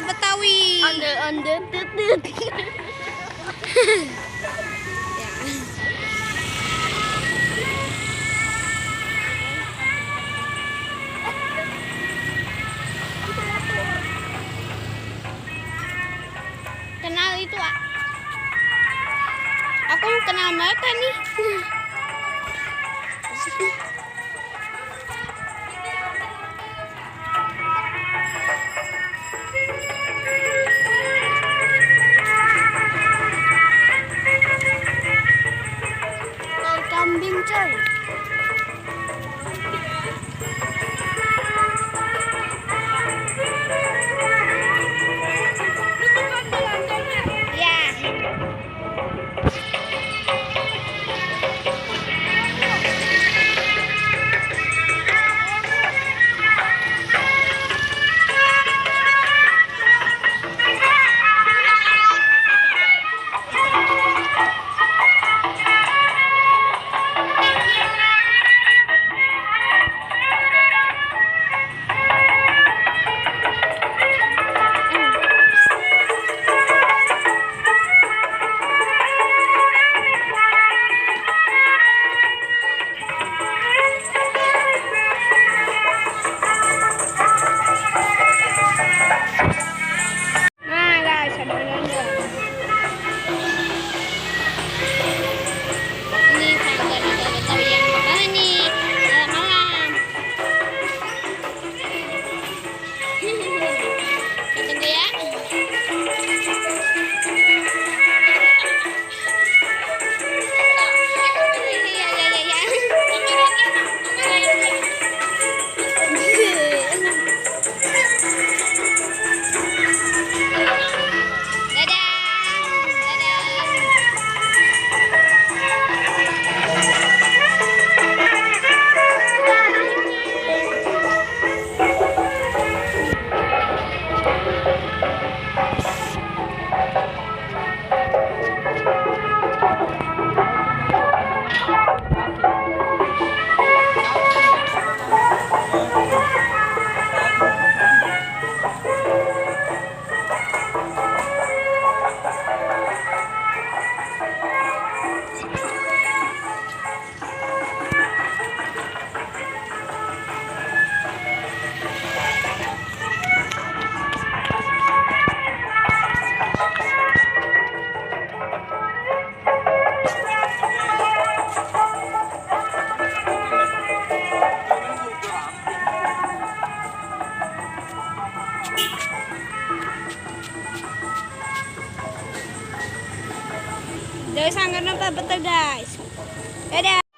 noppal Betawi. Ondel tutut. Ya. Kenal itu, aku kenal mereka nih. Kambing coy. Ya. Nah guys, ada belanja. Ini sanggar noppal Betawi yang mana nih? Malam-malam. Kita tunggu ya. Dari sanggar noppal Betawi guys. Dadah.